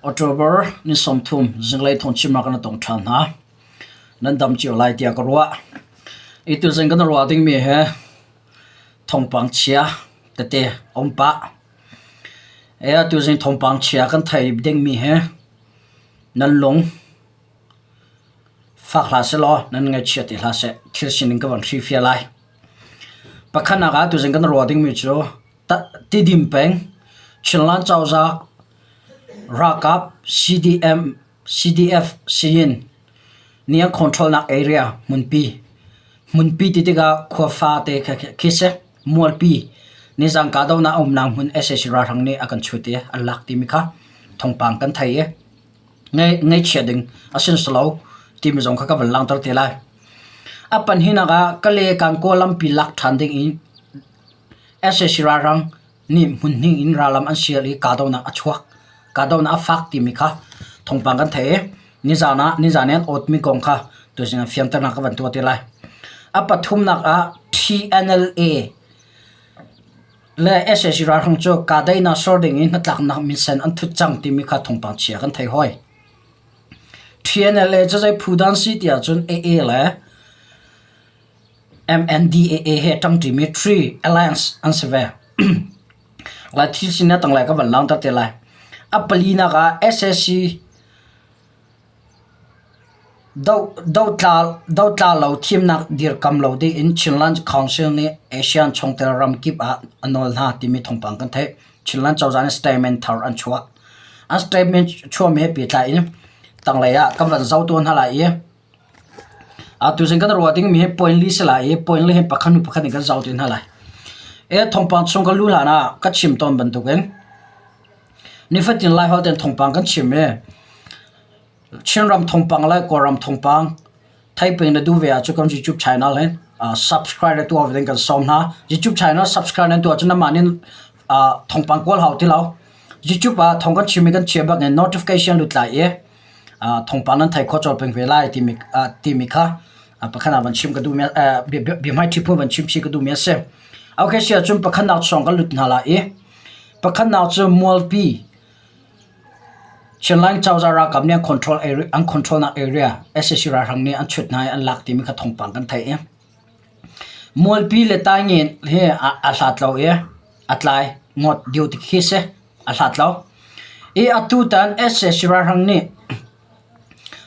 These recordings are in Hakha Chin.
October ni 30 zinglei thawngchim ah kan tong ṭhan hna. Nan dam cio lai tiah ka ruah. Itu zing kan ruah dingmi he thawngpang chia tete a um pah. E atu zing thawngpang chia kan thei dingmi he nan lung fak hlah selaw nan ngaihchia ti hlah seh. Thil sining ka van hrihfiah lai. Pakhatnak ah tuzing kan ruah dingmi cu Tidim peng, Chinland cozah ralkap CDM, CDF sinin nih an control nak area hmunpi, hmunpi ti tikah khuafa te khi si, mualpi nizan kahdohnak a umnak hmun sac ralhrang nih a kan chut i an lak timi kha thawngpang kan thei i ngaihchia ding a sin si lo timi zong kha ka van langhter te lai. A pahnihnak ah Kale Kankaw lampi lak ṭhan ding in sac ralhrang nih hmunhnih in rallam an sial i kahdohnak a chuak. Kahdohnak a fak timi kha thawngpang kan theih i nizan ah nizan i an awtmi kong kha tuzing ah fianternak ka van tuah te lai. A pathumnak ah TNLA le sac ralhrang cu kahdaihnak ser ding in hnatlaknak minsen an thut cang timi kha thawngpang chia kan theih hoi. TNLA cu zei phu dah an si ti ahcun AA le MNDAA he ṭangṭimi Tree Alliance an si ve. Lai thil sin a tanglei ka van langhter te lai. A palinak ah sac dotla lo thimnak dirkam lo dingin Chinland Council nih ASEAN chungtel ramkip ah a nawl hna timi thawngpang kan theih. Chinland cozah nih statement thar an chuah. An statement chuahmi he pehtlai in tanglei ah kan van zoh tawn hna lai i Atu zing kan ruah dingmi hi point li si lai i point li hi pakhat hnu pakhat in kan zoh ti hna lai. E thawngpang chung ka lu hlan ah ka chim tawn bantukin nifatin Laiholh tein thawngpang kan chim i Chinram thawngpang le Kawlram thawngpang theiping na duh ve ahcun kan YouTube channel hin subscribe na tuah ve ding kan sawm hna. YouTube channel subscribe nan tuah cun nanmah nih thawngpang kawl hau ti lo. YouTube ah thawng kan chimmi kan chia bak in notification lut lai i thawngpang nan thei kho colh peng ve lai timi timi kha pakhat ah van chim ka duhmi biahmaiṭhi phun van chim chih ka duhmi a si. Okay si ahcun pakhatnak chung kan lut hna lai i pakhatnak cu Mualpi Chinland cozah ralkap nih an control area an control nak area sac ralhrang nih an chut hna i an lak timi kha thawngpang kan theih i Mualpi le Taingen hi a hlat lo i a tlai ngawt duty khi si. A hlat lo. I atutan sac ralhrang nih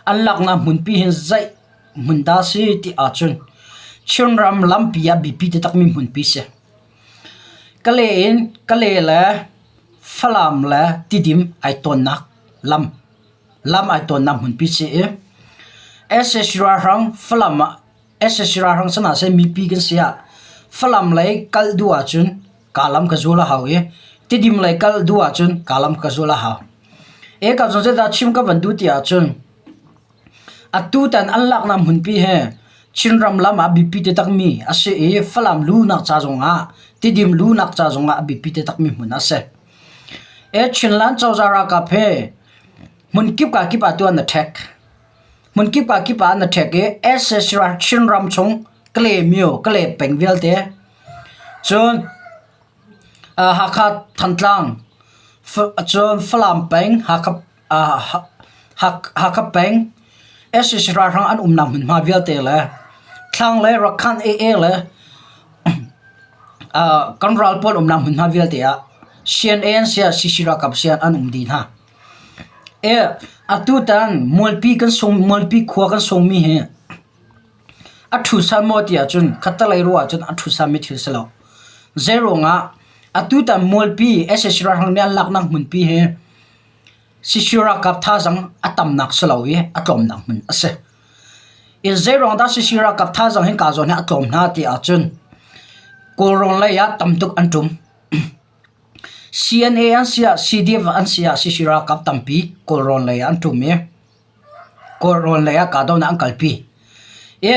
an laknak hmunpi hin zeih hmun dah si ti ahcun Chinram lampi ah biapi taktakmi hmunpi si. Kale in Kale le Falam le Tidim ai tawnnak lam lam ai tawnnak hmunpi si i sac ralhrang Falam ah sac ralhrang sana seh mipi kan si ah Falam lei kal duh ahcun kaa lam ka zul a hau i Tidim lei kal duh ahcun kaa lam ka zul a hau. E ka zawn zeidah chim ka van duh ti ahcun atutan an laknak hmunpi hi Chinram lam ah biapi taktakmi a si i Falam lunak ca zongah Tidim lunak ca zongah a biapi taktakmi hmun a si. E Chinland cozah ralkap hi hmun kip ka kip ah tu an attack. Hmun kip ka kip ah an attack i sac Chinram chung Kale myo Kale peng vialte Cun Hakha Thantlang, cun Falam peng, Hakha peng, sac ralhrang an umnak hmunhma vialte le thlanglei Rakhan AA le kan ral pawl umnak hmunhma vialte ah CNA an si ah CC ralkap si ah an um dih hna. Atutan Mualpi kan sung Mualpi khua kan sungmi hi A ṭhusa maw ti ahcun khattelei ruah ahcun a ṭhusami thil si lo. Zeiruangah atutan mualpi sac ralhrang nih an laknak hmunpi hi sac ralkap thazaang a tamnak si lo i a tlawmnak hmun a si. I zeiruang dah sac ralkap thazaang hi kaa zawn hi a tlawm hna ti ahcun Kawlrawn lei ah tamtuk an ṭum. CNA an si ah CDF an si ah sac ralkap tampi Kawlrawn lei ah an ṭum i Kawlrawn lei ah kahdohnak an kalpi. I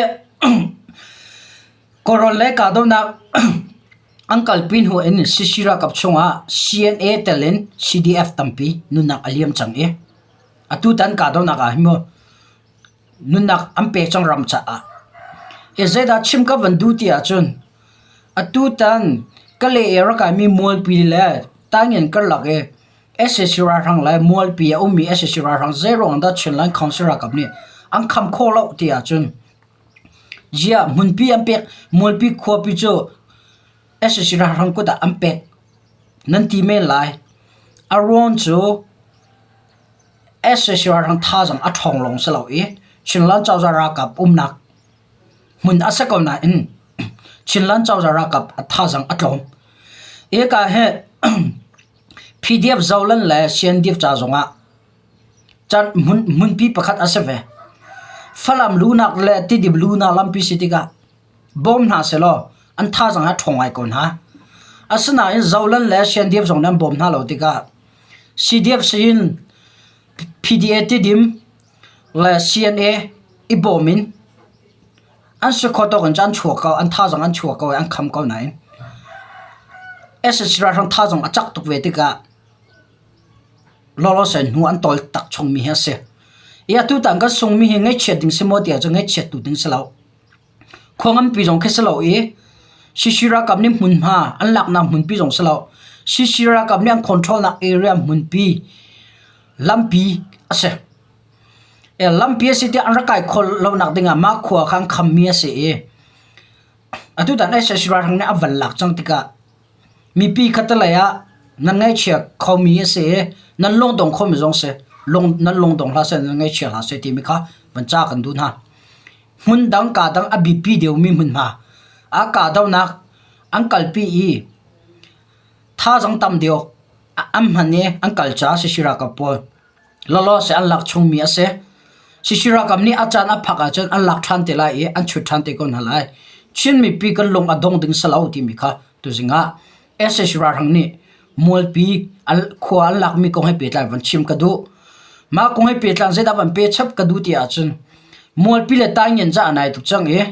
Kawlrawn lei kahdohnak an kalpi hnu in CC ralkap chungah CNA tel in CDF tampi nunnak a liam cang i atutan kahdohnak ah hin mu nunnak an pe cang ram caah. I zeidah chim ka van duh ti ahcun atutan Kalay i a rak kaimi Mualpi le Taingen karlak i. Sac ralhrang le Mualpi a ummi sac ralhrang zeiruang dah Chinland Council ralkap nih an kham khawh lo ti ahcun ziah hmunpi an pek Mualpi khuapi cu sac ralhrang kut ah an pek nan ti men lai. A ruang cu sac ralhrang thazaang a ṭhawng lawng si lo i Chinland cozah ralkap umnak hmun a si ko nain Chinland cozah ralkap a thazaang a tlawm. Hika hi PDF Zoland le CNDF ca zongah can hmunpi pakhat a si ve. Falam lunak le Tidim lunak lampi si tikah bawm hna sehlaw an thazaang a ṭhawng ngai ko hna. Asinain Zoland le CNDF zong nih an bawm hna lo tikah CDF sin PDA Tidim le CNA i bawm in an si kho tawk in cun an chuak ko, an thazaang an chuak ko i an kham ko nain sac ralhrang thazaang a cak tuk ve tikah lawlawse hnu an tawl tak chungmi hi a si. I atutan kan sungmi hi ngaihchiat ding si maw ti ahcun ngaihchiat tu ding si lo. Khua nganpi zong khi si lo i CC ralkap nih hmunhma an laknak hmunpi zong si lo. CC ralkap nih an control nak area hmunpi lampi a si. Lampi a si tiah an rak kai khawh lonak dingah mah khua kha an khammi a si i atutan sac ralhrang nih a van lak cang tikah mipi khatalei ah nan ngaihchia khomi a si i nan lungdong khomi zong si lung nan lungdong hlah seh nan ngaihchia hlah seh timi kha van ca kan duh hna. Hmun dang kaa dang a biapi deuhmi hmunhma ah kahdohnak an kalpi i thazaang tam deuh an hman i an kal caah sac ralkap pawl Lawlaw seh an lak chungmi a si. Sisi ralkap nih a caan a phak ahcun an lak ṭhan te lai i an chut ṭhan te ko hna lai. Chin mipi kan lung a dong ding si lo timi kha tuzing ah sac ralhrang nih mualpi khua an lakmi kong he pehtlai van chim ka duh. Mah kong he pehtlai zeidah van pe chap ka duh ti ahcun mualpi le taingen ca a nai tuk cang i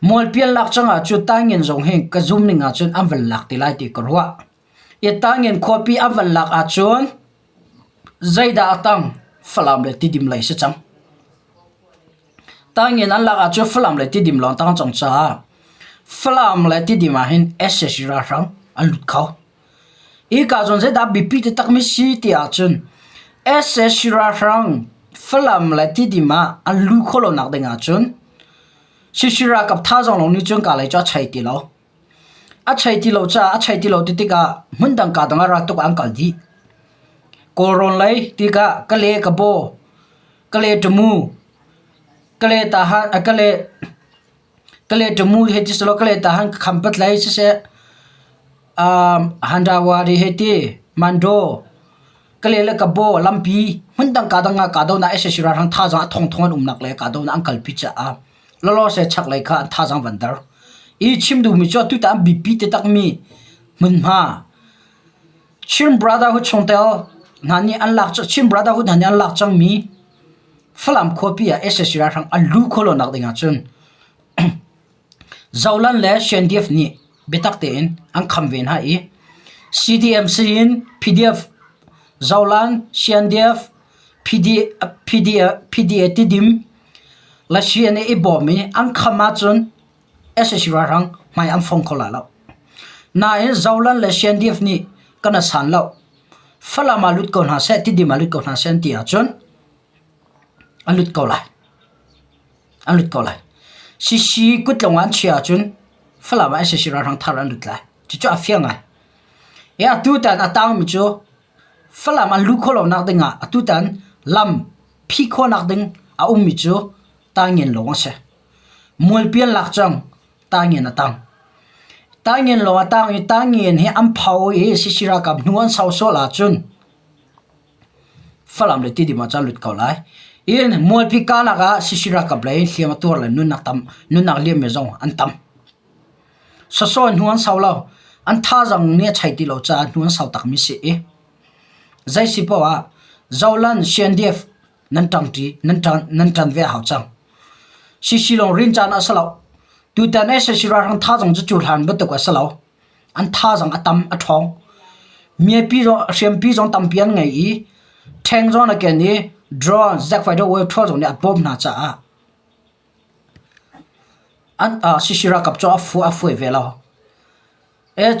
mualpi an lak cang ahcun taingen zong hi ka zum ning ahcun an van lak te lai ti ka ruah. Taingen khuapi an van lak ahcun zeidah a tang? Falam le Tidim lei si cang. Taingen an lak ahcun Falam le Tidim lawng tang cang caah Falam le Tidim ah hin sac ralhrang an lut kho. Hika zawn zeidah biapi taktakmi si ti ahcun sac ralhrang Falam le Tidim ah an luh khawh lonak ding ahcun sac ralkap thazaang lawng nih cun ka lei cu a chei ti lo. A chei ti lo caah a chei ti lo ti tikah hmundang kaa dang ah raltuk ah an kal dih. Kawlrawn lei tikah Kale Kabaw, Kale Tamu, Kale Tahan, Kale Kale Tamu hei ti selaw Kale Tahan Khampat lei siseh, Handawari hei ti, Mandaw, Kale le Kabaw lampi hmundang kaa dang ah kahdohnak sac ralhrang thazaang a thongthong an umnak le kahdohnak an kalpi caah lawlawse chaklei kha an thazaang van der. I chim duhmi cu atu an biapi takmi hmunhma Chin Brotherhood chungtel hna nih an lak Chin Brotherhood hna nih an lak cangmi Falam khuapi ah sac ralhrang an luh khawh lonak ding ahcun Zoland le CNDF nih biatak tein an kham ve hna i CDMC in PDF Zoland CNDF PD, PD, PDA Tidim Lasi an i bawm i an kham ahcun sac ralhrang hmai an fong kho lai lo. Nain Zoland le CNDF nih kan a san lo. Falam ah lut ko hna seh, Tidim ah lut ko hna seh an ti ahcun an lut ko lai. An lut ko lai. CC kutlung ah an chiah ahcun Falam ah sac ralhrang thar an lut lai. Cucu a fiang ngai. I atutan a tangmi cu Falam an luh khawh lonak ding ah atutan lam phih khawhnak ding a ummi cu Taingen lawng a si. Mualpi an lak cang, Taingen a tang. Taingen lawng a tang i Taingen hi an pho i CC ralkap hnu an sau sual ahcun Falam le Tidim ah cun lut ko lai. In Mualpi kahnak ah CC ralkap lei hliam a tuar le nunnak tam nunnak liammi zong an tam. Sawsaw hnu an sau lo. An thazaang nih a chei ti lo caah hnu an sau takmi si i Zei si paoh ah Zoland CNDF nan ṭangṭi nan ṭan nan ṭan ve a hau cang. CC lawng rin caan a si lo. Tutan sac ralhrang thazaang cu cuhlan bantuk a si lo. An thazaang a tam a ṭhawng. Miapi zong hriampi zong tampi an ngei i ṭheng zong a ken i drone jet fighter wave ṭhawl zong nih a bawm hna caah an CC ralkap cu a fu a fuai ve lo.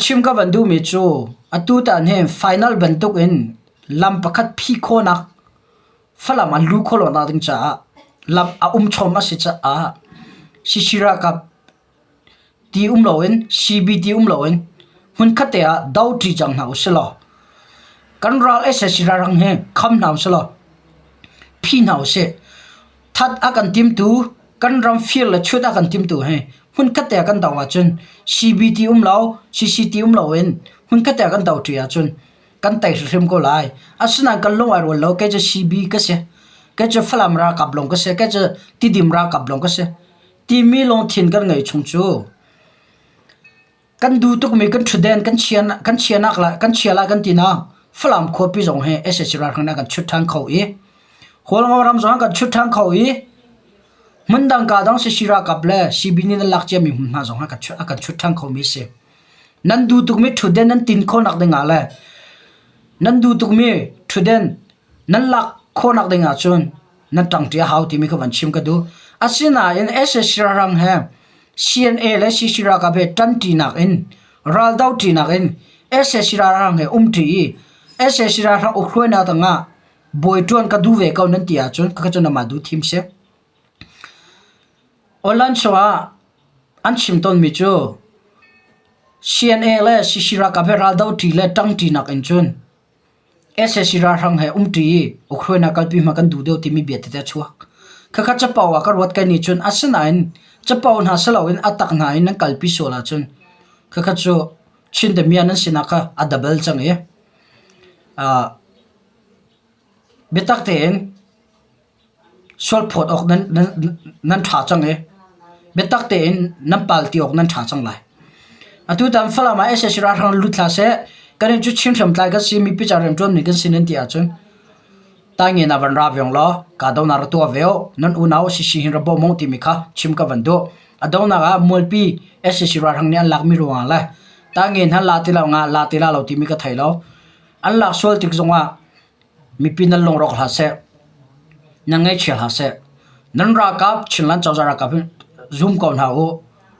Chim ka van duhmi cu. Atu tan hin final bantuk in lam pakhat phi khawhnak Falam an luh khawh lonak ding caah lam a um chom a si caah CC ralkap ti um loin CB ti um loin hmunkhat te ah do ṭi cang hna usih law kan ral sac ralhrang hi kham hna usih law phi hna usih. That a kan timtu kan ram fir le chut a kan timtu hi hmunkhat te ah kan do ahcun CB ti um lo CC ti um loin hmunkhat te ah kan do ṭi ahcun kan tei hrimhrim ko lai. Asinain kan lung ai rual lo. Kei cu CB ka si. Kei cu Falam ralkap lawng ka si. Kei cu Tidim ralkap lawng ka si. Timi lungthin kan ngeih chung cu kan duh tukmi kan ṭhutden kan chian kan chianak la kan chia lai kan ti na Falam khuapi zong hi sac ralhrang nih an kan chut ṭhan kho i Hualngo ram zong an kan chut ṭhan kho i hmundang ka dang sac ralkap le CB nih nan lak ciami hmunhma zong a kan chut a kan chut ṭhan khomi a si. Nan duh tukmi ṭhutden nan tin khawhnak dingah le nan duh tukmi ṭhutden nan lak khawhnak dingah cun nan ṭangṭi a hau timi kha van chim ka duh. Asinain sac ralhrang he CNA le CC ralkap he ṭanṭinak in raldo ṭinak in sac ralhrang he umṭi i sac ralhrang ukhruainak tangah bawi ṭuan ka duh ve ko nan ti ahcun khakha cu namah duh thim si. Online show ah an chim tawnmi cu CNA le CC ralkap he raldo ṭi le ṭangṭinak in cun sac ralhrang he umṭi i ukhruainak kalpi hmanh kan duh deuh timi bia tete a chuak. Khakha capo ah ka ruat kai nih cun asinain capo hna si loin a tak hna in nan kalpi sual ahcun khakha cu Chin damiah nan sinak kha a double cang i biatak tein Sualphawt awk nan ṭha cang i biatak tein nan pal ti awk nan ṭha cang lai. Atutan Falam ah sac ralhrang lut hlah seh, kan inn cu Chin hriamtlai kan si, mipi ca rianṭuanmi kan si nan ti ahcun taingen ah van ra ve law kahdohnak ra tuah ve u. Nan unau CC hin ra bawm u timi kha chim ka van duh. A donghnak ah Mualpi sac ralhrang nih an lakmi ruangah le taingen han la ti lo nga la ti la lo timi ka thei lo. An lak sual tik zongah Mipi nan lungrawk hlah seh, nan ngaihchia hlah seh. Nan ralkap Chinland cozah ralkap hi zum ko hna u.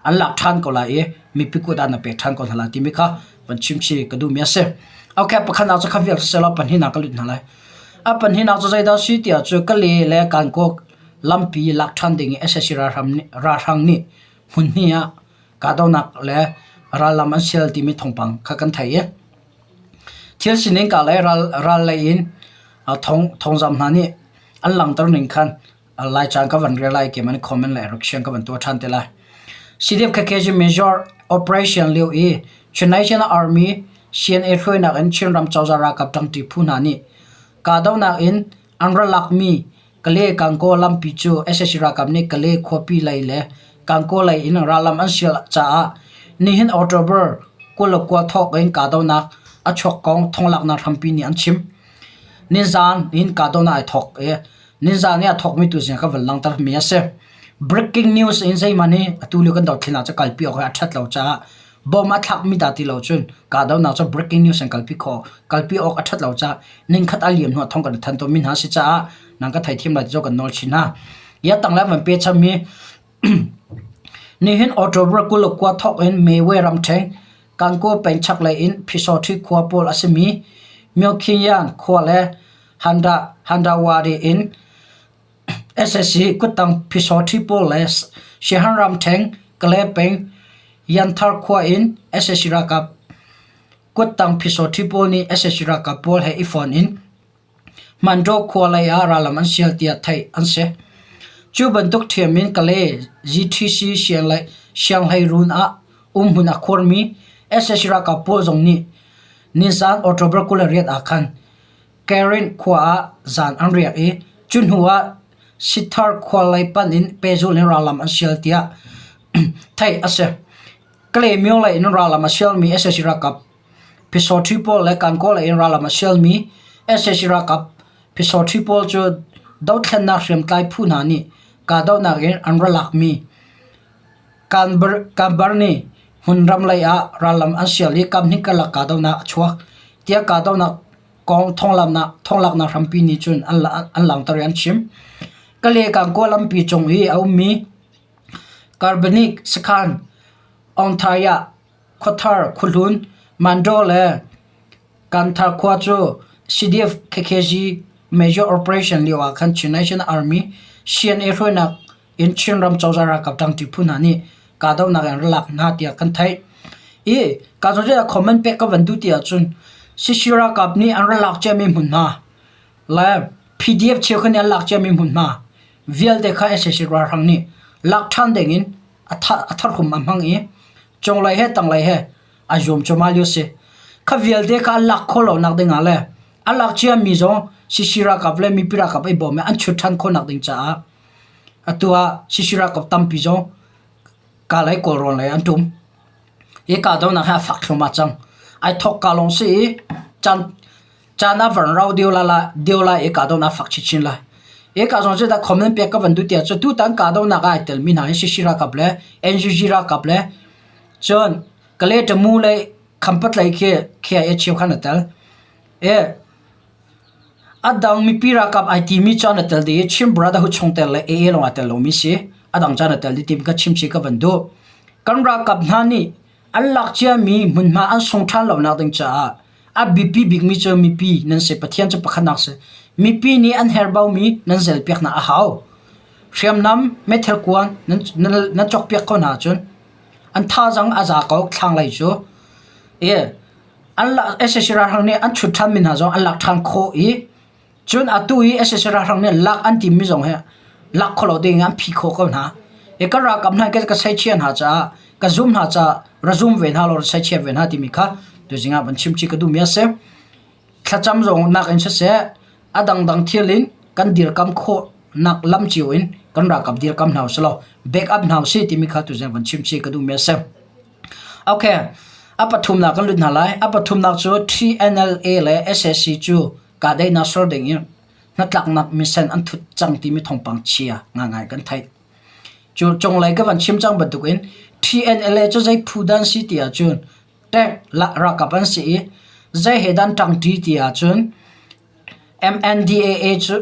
An lak ṭhan ko lai i mipi kut ah na pek ṭhan ko hna lai timi kha van chimchih ka duhmi a si. Okay, pakhatnak cu kha vial siseh law pahnihnak ka lut hna lai. A pahnihnak cu zeidah a si tiah cu Kale le Kankaw lampi lak ṭhan ding i sac ralhrang nih hmun hnih ah kahdohnak le rallam an sial timi thawngpang kha kan theih i Thil sining ka le ral lei in thawngzamh hna nih an langhter ning khan Laica ka van rel lai keimah nih comment le reaction ka van tuah ṭhan te lai. CDF KKG Major Operation lio i Chin National Army CNA hruainak in Chinram cozah ralkap ṭangṭi phu hna nih kahdohnak in an ra lakmi Kale Gangaw lampi cu sac ralkap nih Kale khuapi lei le Gangaw lei in rallam an sial caah nihin October 29 thawk in kahdohnak a chuak kong thonglaknak hrampi nih an chim. Nizaan in kahdohnak ai thawk i nizaan i a thawkmi tu zing ka van langhtermi a si. Breaking news in zeihmanh hi atu lio kan dothlennak cu kalpi awk hi a ṭhat lo caah Bom a thlakmi dah ti lo cun kahdohnak cu breaking news in kalpi khawh kalpi awk a ṭhat lo caah ningkhat a liam hnuah thong kan i thanh tawnmi hna a si caah nan ka theithiam lai ti cu kan nawl chin hna. Hi tanglei an van pe chapmi nihin October 29 thawk in Mewe ramṭhen Kankaw peng chaklei in Phisawṭhi khua pawl a simi Myokhinyan khua le Handa Handawari in Sac kuttang phisawṭhi pawl le Siahan ramṭhen Kale peng Yanthar khua in sac ralkap kuttang phisawṭhi pawl nih sac ralkap pawl he i fon in Hmandaw khua lei ah rallam an sial tiah theih an si. Cu bantuk ṭhiam in Kale GTC sianghleiruun ah umhmun a khuarmi sac ralkap pawl zong nih nizaan October 28 ah khan Karen khua ah zan an riak i cu hnu ah Sithar khua lei panh in pehzulh in rallam an sial tiah theih a si. Kalaymyo lei in rallam a sialmi sac ralkap Phisawṭhi pawl le Kankaw lei in rallam a sialmi sac ralkap Phisawṭhi pawl cu dothlennak hriamtlai phu hna nih kahdohnak in an ra lakmi Kanbarni hmunram lei ah rallam an sial i kamhnih karlak kahdohnak a chuak tiah kahdohnak kong thonglaknak hrampi nih cun an langhter i an chim. Kale-Kankaw lampi cung i a ummi Karbanik sakhan, Aungthaya, Khuathar, Khuahlun, Mandaw le. Kanthar khua cu CDF KKG Major Operation lio ah khan Chin National Army CNA hruainak in Chinram cozah ralkap ṭangṭi phu hna nih kahdohnak in rak lak hna tiah kan theih. I kahdohnak comment pek ka van duh ti ahcun CC ralkap nih an rak lak ciami hmunhma le PDF cheukhat nih an lak ciami hmunhma vialte kha sac ralhrang nih lak ṭhan ding in a tharhum a hmang i cunglei he tanglei he a zuam cuahmah lio a si. Kha vialte kha an lak khawh lonak ding ah le a lak ciami zong CC ralkap le mipi ralkap i bawm i an chut ṭhan khawhnak ding caah atu ah CC ralkap tampi zong Kalay Kawlrawn lei an ṭum. Hi kahdohnak hi a fak thluahmah cang. Ai thawk ka lawng si i caan caan a van rau deuh la deuh lai i kahdohnak a fak chinchin lai. Hi ka zong cu dah comment pek ka van duh tiah cu tutan kahdohnak ah ai telmi hna hi CC ralkap le NUG ralkap le cun Kalay Tamu le Khampatlei khi KIA cheukhat a tel. E A dang mipi ralkap ai timi cu an i tel dih i Chin Brotherhood chungtel le AA lawng aa tel lomi si. A dang cu an i tel dih ti ka chim chih ka van duh. Kan ralkap hna nih an lak ciami hmunhma an sung ṭhan lonak ding caah a biapi bikmi cu mipi nan si. Pathian cu pakhatnak si. Mipi nih an herhbaumi nan zelpiak hna a hau. Hriamnam meithal kuan nan, nan, nan cawkpiak ko hna ahcun an thazaang a za ko thlanglei cu. E, an lak sac ralhrang nih an chut ṭhanmi hna zong an lak ṭhan khawh i cun atu i sac ralhrang nih lak an timmi zong hi lak kho lo ding in an phih khawh ko hna. I kan ralkap hna hi ka seichia hna caah ka zum hna caah ra zum ve hna law ra seichia ve hna timi kha tuzing ah van chim chih ka duhmi a si. Thlacam zong nakin siseh a dangdang thil in kan dirkam khawhnak lam cio in kan ralkap dirkam hna usih law back up hna usih timi kha tuzing van chim chih ka duhmi a si. Okay, a pathumnak kan lut hna lai. A pathumnak cu TNLA le sac cu kahdaihnak ser ding in hnatlaknak minsen an thut cang timi thawngpang chia ngaingai kan theih. Cu cunglei ka van chim cang bantukin TNLA cu zei phu dan si ti ahcun tank ralkap an si i zei he dan ṭangṭi ti ahcun MNDAA cu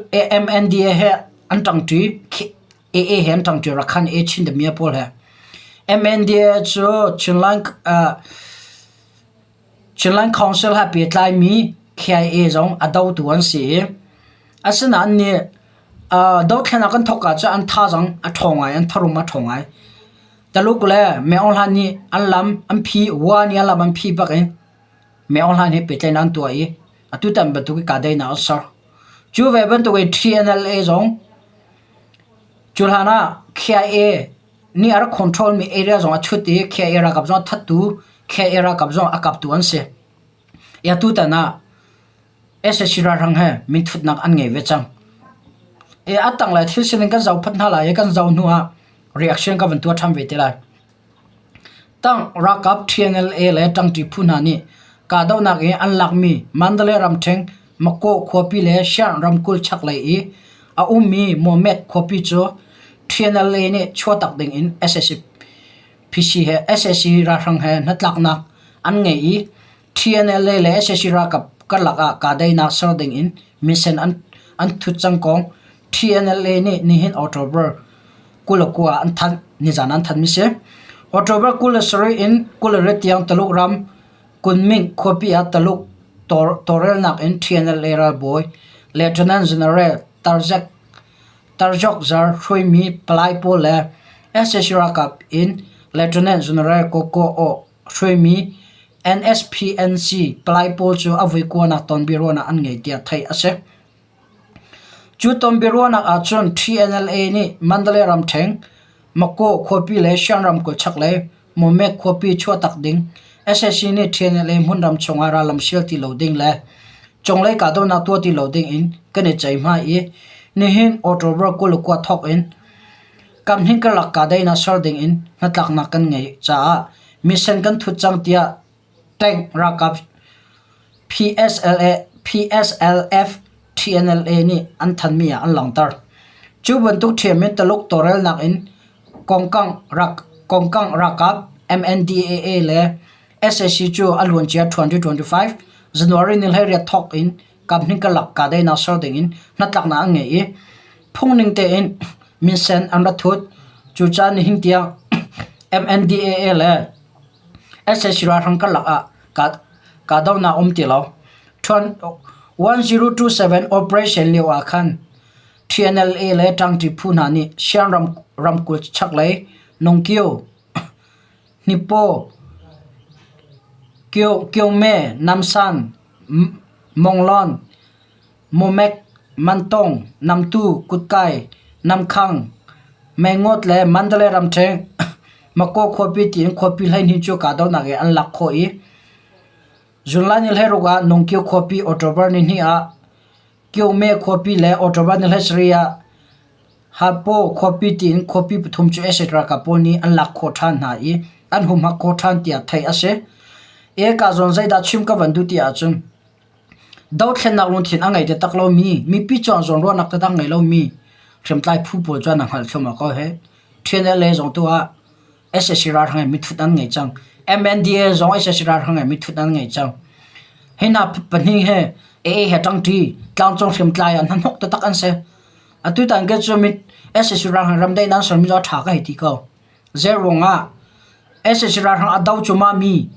MNDA he an ṭangṭi. AA he an ṭangṭi Rakhan A Chin Damia pawl he. MNDA cu Chinland Chinland Council he pehtlaimi KIA zong a dotu an si i asinain nih dothlennak kan thawk ah cun an thazaang a ṭhawng ngai, an tharum a ṭhawng ngai. Taluk le Myo Hlan nih an lam an phi, Wa nih an lam an phi bak in Myo Hlan he pehtlaihnak an tuah i atutan bantuk i kahdaihnak an ser. Cu ve bantuk in TNLA zong Cu hlan ah KIA nih a rak control mi area zong a chut i KIA ralkap zong a thattu, KIA ralkap zong a kaptu an si. I atutan ah sac ralhrang he minthutnak an ngei ve cang. I a tanglei thil sining kan zoh phot hna lai i kan zoh hnu ah reaction ka van tuah ṭhan ve te lai. Tang ralkap TNLA le ṭangṭi phu hna nih kahdohnak i an lakmi Mandalay ramṭhen Makaw khuapi le Shan ramkulh chaklei i a ummi Momet khuapi cu TNLA nih chuahtak dingin sac PC he sac ralhrang he hnatlaknak an ngei i TNLA le sac ralkap karlak ah kahdaihnak ser dingin minsen an thut cang kong TNLA nih nihin October 29 ah an thanh. Nizan an thanhmi si. October 27 in 28 tiang Taluk ram Kunming khuapi ah Taluk tawlrelnak in TNLA ralbawi Lieutenant General Tarzek Tarjok Zar hruaimi palai pawl le sac ralkap in Lieutenant General Koko Oo hruaimi NSPNC palai pawl cu a voi kuanak tonbiaruahnak an ngei tiah theih a si. Cu tonbiaruahnak ahcun TNLA nih Mandalay ramṭhen, Makaw khuapi le Shan ramkulh chaklei Momek khuapi chuahtak ding, sac nih TNLA hmunram chungah rallam sial ti lo ding le cunglei kahdohnak tuah ti lo ding in kan i ceihmai i nihin October 29 thawk in kamhnih karlak kahdaihnak ser ding in hnatlaknak kan ngeih caah misen kan thut cang tiah Tank ralkap PSLA, PSLF TNLA nih an thanmi ah an langhter. Cu bantuk ṭhiam in Taluk tawlrelnak in Kongkang, rak, Kongkang ralkap MNDAA le sac cu a luancia 2025 January ni 18 thawk in kaphnih karlak kahdaihnak ser ding in hnatlaknak an ngei i phungning tein minsen an ra thut. Cucaah nihin tiang MNDAA le sac ralhrang karlak ah kahdohnak a um ti lo. 1027 operation lio ah khan TNLA le ṭangṭi phu hna nih Shan ramkulh chaklei Nongkio, Hnipaw, Kyome, Namsan, Monglawn, Momek, Mantong, Namtu, Kutkai, Namkhang, Mengot le Mandalay ramṭhen Makaw khuapi tiin khuapi 12 cu kahdohnak in an lak khawh i July ni 16 ah Nongkio khuapi October nihnih ah Kyome khuapi le October ni 17 ah Hapo khuapi tiin khuapi pathum cu sac ralkap pawl nih an lak khawh ṭhan hna i an humhak khawh ṭhan tiah theih a si. Eka zawn zeidah chim ka van duh ti ahcun dothlennak lungthin a ngei taktak lomi mipi cuang zawnruahnak taktak ngei lomi hriamtlai phu pawl cu an hngalh thluahmah ko hih. TNLA zong tu ah sac ralhrang he mithut an ngei cang. MNDAA zong sac ralhrang he mithut an ngei cang. Hi hna pahnih hi AA he ṭangṭi tlangcung hriamtlai ah hnahnok taktak an si. Atutan ke cu mit sac ralhrang ramdaihnak an sermi cu a ṭha ka hei ti ko. Zeiruang ah sac ralhrang a do cuahmah mi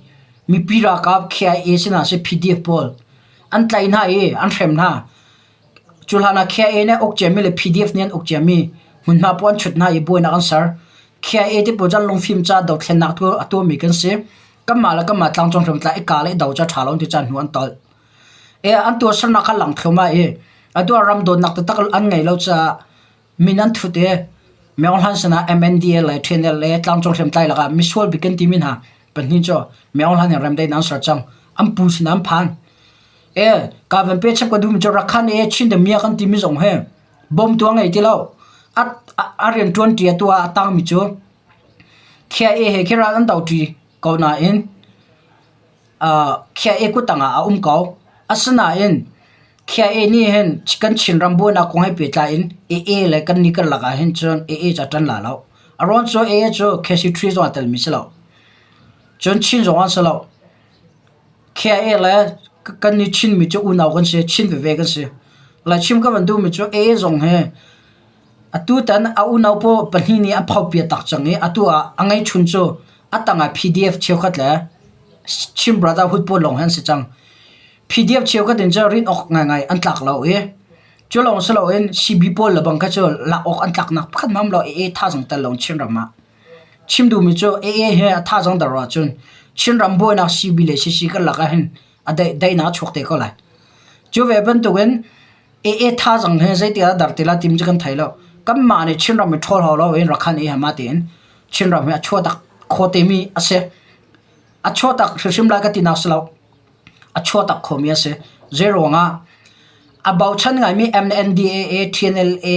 mipi ralkap KIA sinah seh PDF pawl an tlaih hna i an hrem hna. Cu hlan ah KIA nih a uk ciami le PDF nih an uk ciami hmunhma pawl an chut hna i buainak an ser. KIA ti pawl cu an lungfim caah dothlennak a tuahmi kan si. Kanmah le kanmah tlangcung hriamtlai i kah le i do cu a ṭha lo ti caan hnu an tolh. E an tuahsernak kha lang thluahmah i atu ah ram dawtnak taktak an ngei lo caah min an thut i Maung Hlan sinah MNDA le TNLA tlangcung hriamtlai lakah misual bik kan timi hna pahnih cu Maung Hlan in remdaihnak an ser cang. An pu sinah an phan. E ka van pe chap ka duhmi cu Rakhan e Chin the Mia kan timi zong hi bawmtu a ngei ti lo. A a rian ṭuan ṭi atu ah a tangmi cu KIA he khi ral an do ṭi ko nain KIA kuttang ah a um ko. Asinain KIA nih hin kan Chinram buainak kong he pehtlai in AA le kannih karlak ah hin cun AA cu a ṭan la lo. A ruang cu AA cu KC3 zong aa telmi si lo. Cun Chin zong an si lo. KIA le kannih Chinmi cu unau kan si, Chin veve kan si. Lai chim ka van duhmi cu AA zong hi Atutan a unau pawl pahnih nih an phopiat tak cang i atu ah a ngeihchun cu a tangah PDF cheukhat le Chin Brotherhood pawl lawng hi an si cang. PDF cheukhat in cun rinh awk ngaingai an tlak lo i cu lawng si loin CB pawl le bang kha cu lak awk an tlaknak pakhat hmanh lo AA thazaang tel lo in Chinram ah. Chim duhmi cu AA hi a thazaang dar ahcun Chinram buainak CB le CC karlak ah hin a daihnak a chuak te ko lai. Cu ve bantukin AA thazaang hi zeitik ah dar ti lai timi cu kan thei lo. Kanmah nih Chinram i ṭhawl hau loin Rakhan i hama tiin Chinram hi a chuahtak kho temi a si. A chuahtak hrimhrim lai ka tinak si lo. A chuahtak khomi a si. Zeiruangah a bochan ngaimi MNDAA, TNLA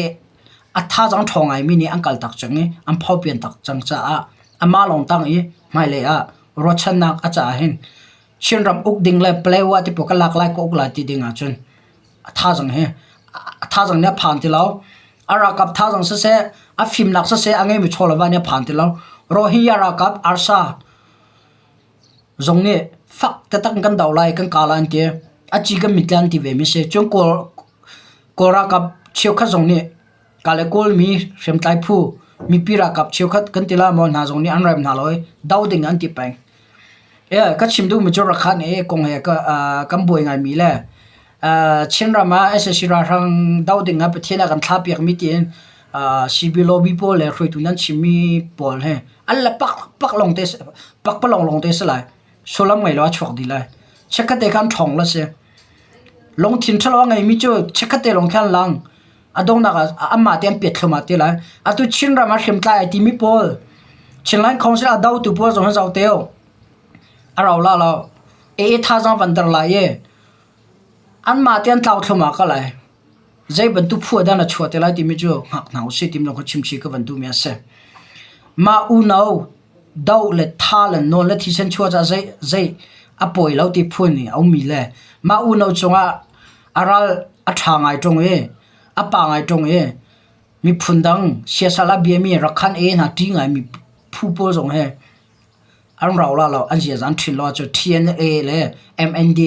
a thazaang ṭhawng ngaimi nih an kaltak cang i an phopian tak cang caah amah lawng tang i hmailei ah ruahchannak a caah hin Chinram uk ding le Palewa ti pawl ka lak lai ka uk lai ti ding ahcun a thazaang hi a thazaang nih a phan ti lo. A ralkap thazaang siseh, a fimnak siseh a ngeimi chaw le va nih a phan ti lo. Rohingya ralkap arsa zong nih fak taktak in kan do lai, kan kah lai an ti. A ci kan mit lai an ti ve mi si. Cun Kawl, Kawl ralkap cheukhat zong nih ka le Kawlmi hriamtlai phu mipi ralkap cheukhat kan ti la maw hna zong nih an rem hna lo i do ding an ti peng. Ka chim duhmi cu Rakhan i kong he kan buai ngaimi le Chinram ah sac ralhrang doh ding ah Pathian a kan thlahpiakmi tiin CB lobby pawl le hruaitu nan chimmi pawl hi an le pakpak lawngte pakpalawng lawngte si lai. Sullam ngei lo a chuak dih lai. Chikkhat te khan ṭhawng la si. Lungthin ṭhalo a ngeimi cu chikkhat te lawng khan lang. A donghnak ah anmah te an piat thluahmah te lai. Atu Chinram ah hriamtlai ai timi pawl Chinland Council a dotu pawl zong hi zoh te u. A rau la lo. AA thazaang van der lai i anmah te an tlau thluahmah ko lai. Zei bantuk phu ah dah na chuah te lai timi cu hngak hna usih timi lawng kha chimchih ka van duhmi a si. Mah unau doh le tha le nawl le thisen chuah caah zei zei a pawi lo ti phun i a ummi le mah unau cungah a ral a ṭha ngai ṭung i a pa ngai ṭung i miphun dang siasal a biami Rakhan e hna ṭih ngaimi phu pawl zong hi an rau la lo an ziaza an ṭhin lo ahcun TNA le MND,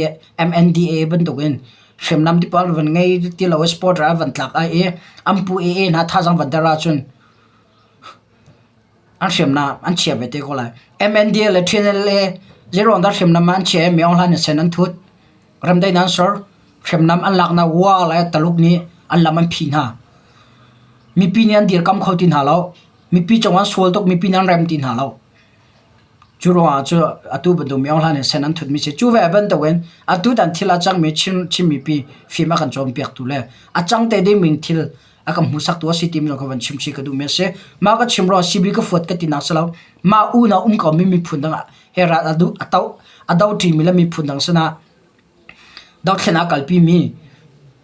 MNDA bantukin hriamnam ti pawl van ngei ti lo i supporter an van tlak ai i an pu AA hna thazaang van der ahcun an hriamnam an chia ve te ko lai. MNDA le TNLA zeiruang dah hriamnam an chia i Myo Hlan in sen an thut. Remdaihnak an ser. Hriamnam an laknak Wa le Taluk nih an lam an phih hna. Mipi nih an dirkam kho ti hna lo. Mipi cung an sual tuk, mipi nih an rem ti hna lo. Cu ruangah cu atu bantuk Myo Hlan in sen an thutmi si. Cu ve bantukin atu tan thil a cangmi Chin, Chin mipi fim a kan cawnpiaktu le a cang te dingmi thil a kan hmuhsaktu a si timi zong ka van chim chih ka duhmi a si. Mah ka chim ruangah CB ka fuat ka tinak si lo. Mah unau um komi miphun dang ah he ral a duh a to a do ṭimi le miphun dang sinah Dothlen a kalpimi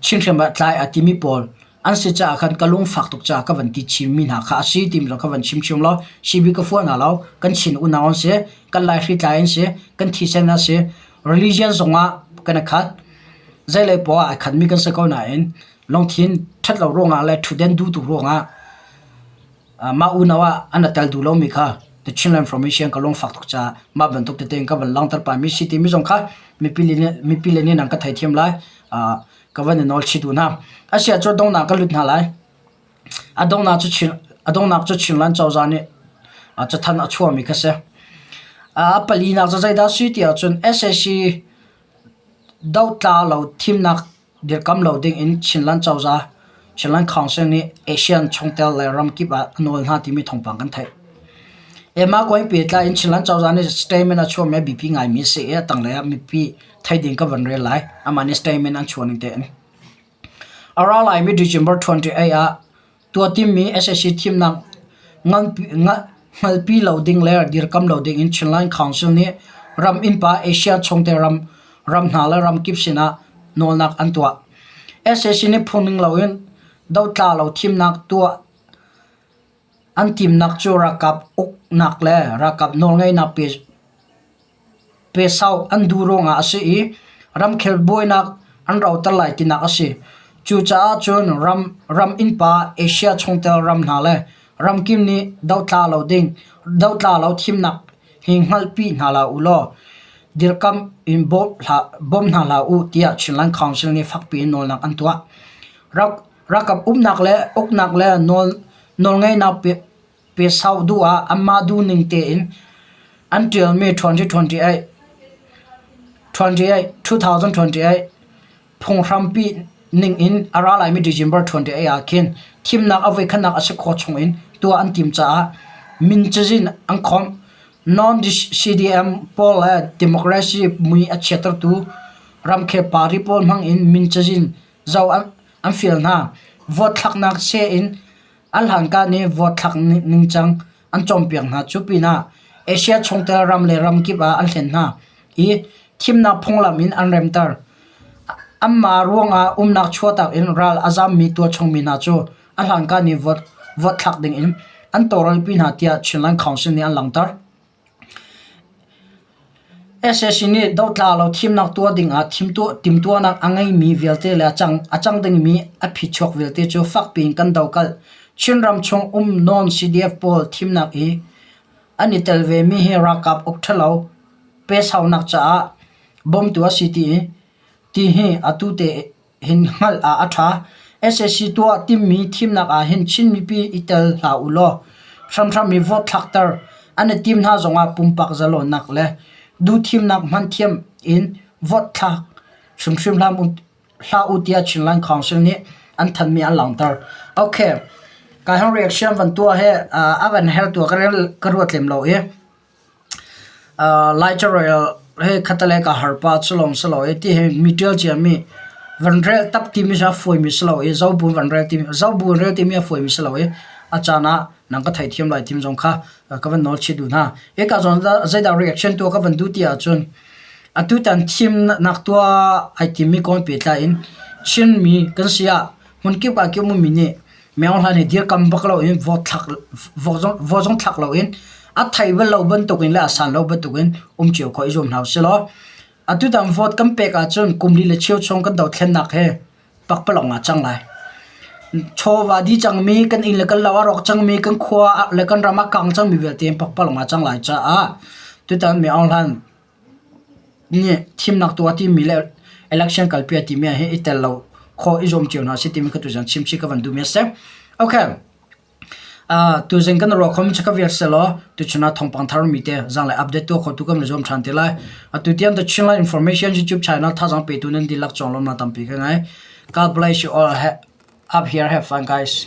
Chin hriamnam tlai a timi pawl an si caah khan ka lungfak tuk caah ka van ti chinmi hna kha a si timi zong ka van chim chim law CB ka fuah hna lo. Kan Chin unau an si, kan Laihri tlai an si, kan thisen an si. Religion zongah kan i khat. Zeilei poah ah ai khatmi kan si ko nain lungthin ṭhat lo ruangah le ṭhutden duh tuk ruangah Mah unau ah an i tel duh lomi kha The Chinland Information ka lungfak tuk caah mah bantuk tete in ka van langhter pahmi si timi zong kha mipi le nih nan ka theithiam lai. Ka van i nawl chih duh hna. A si ahcun donghnak ka lut hna lai. A donghnak cu Chin, a donghnak cu Chinland cozah nih cathanh a chuahmi kha si. A palinak cu zeidah a si ti ahcun sac dotla lo thimnak Dirkamh lo ding in Chinland cozah, Chinland Council nih ASEAN chungtel le ramkip ah a nawl hna timi thawngpang kan theih. Mah kong he pehtlai in Chinland cozah nih statement a chuahmi a biapi ngaimi a si i a tanglei ah mipi theih ding ka van rel lai. Amah nih statement an chuah ning tein. A ra laimi December 28 ah Tuah timmi sac thimnak hngalpi lo ding le dirkamh lo ding in Chinland Council nih ram innpa Asia chungtel ram ram hna le ramkip sinah nawlnak an tuah. Sac nih phungning loin dotla lo thimnak tuah an timnak cu ralkap uknak le ralkap nawlngeihnak pe Pesau an duh ruangah a si i ramkhel buainak an roter lai tinak a si. Cucaah cun ram, ram innpa Asia chungtel ram hna le ramkip nih dotla lo ding, dotla lo thimnak hi hngalhpi hna hlah u law dirkamh in bawm hlah, bawm hna hlah u tiah Chinland Council nih fakpi in nawlnak an tuah. Ralkap umnak le uknak le nawl, nawlngeihnak Pesau duh ah anmah duhning tein an ṭialmi 2028 2028 phunghrampi ningin a ra laimi December 28 ah khin thimnak a voikhatnak a si khawh chungin tuah an timh caah min cazin an khawmh. Non-CDM pawl le democracy mui a chiattertu ramkhel party pawl hmangin min cazin zoh an fial hna. Vote thlaknak seh in A hlankan i vote thlak ningcang an cawnpiak hna. Cu pinah Asia chungtel ram le ramkip ah an hlen hna i thimnak phunglam in an remter. Anmah ruangah umnak chuahtak in ral a zammi tualchungmi hna cu a hlankan i vote thlak dingin an tawlrelpi hna tiah Chinland Council nih an langhter. Sac nih dotla lo thimnak tuah dingah timhtuahnak a ngeimi vialte le a cang dingmi a phichuak vialte cu fakpi in kan dohkalh. Chinram chung um non-CDF pawl thimnak i an i tel vemi hi ralkap uk ṭhalo pesaunak caah bawmtu a si ti hi atu te hin hngalh ah a ṭha. Sac tuah timhmi thimnak ah hin Chin mipi i tel hlah u law hramhram i vote thlakter an i tim hna zongah pumpak zalonnak le duhthimnak hmanthiam in vote thlak hrimhrim hlah u tiah Chinland Council nih an thanhmi an langhter. Okay, ka hang reaction van tuah he a van her tuah ka ruat lem lo i Laicarel hi khatalei ka har pah cu lawng si lo i ti hi mi ṭial ciami van rel tap timi cu a fawimi si lo i zobu van rel timi zobu van rel timi a fawimi si lo i a caan ah nang ka theithiam lai tim zong kha ka van nawl chih duh hna. Hika zawn zeidah reaction tuah ka van duh ti ahcun atutan thimnak tuah ai timmi kong pehtlai in Chinmi kan si ah hmunkip ah kip ummi nih Myohlan hi dirkam bak loin vote thlak vote zong thlak loin a thei bal lo bantukin le a san lo bantukin um cio khawh i zuam hna usih law atutan vote kan pek ahcun kum li le cheu chung kan dothlennak hi pakpalawng ah cang lai. Chawva di cangmi kan inn le kan lo a rawk cangmi kan khua le kan ram a kang cangmi vialte pakpalawng ah cang lai caah tutan Myo Aung Hlan nih thimnak tuah timi le election kalpi a timi ah hin i tel lo khawh i zuam cio hna sih timi ka tuzan chim chih ka van duhmi a si. Okay. Tuzing kan ruah khomi cu ka vial selaw tuchun ah thawngpang thar mi te zanglei update tuah khotu kan zuam ṭhan te lai. Atu tiang The Chinland Information YouTube channel thazaang petu nan dihlak cawng lawmnak tampi ka ngei. God bless you all. Up here have fun guys.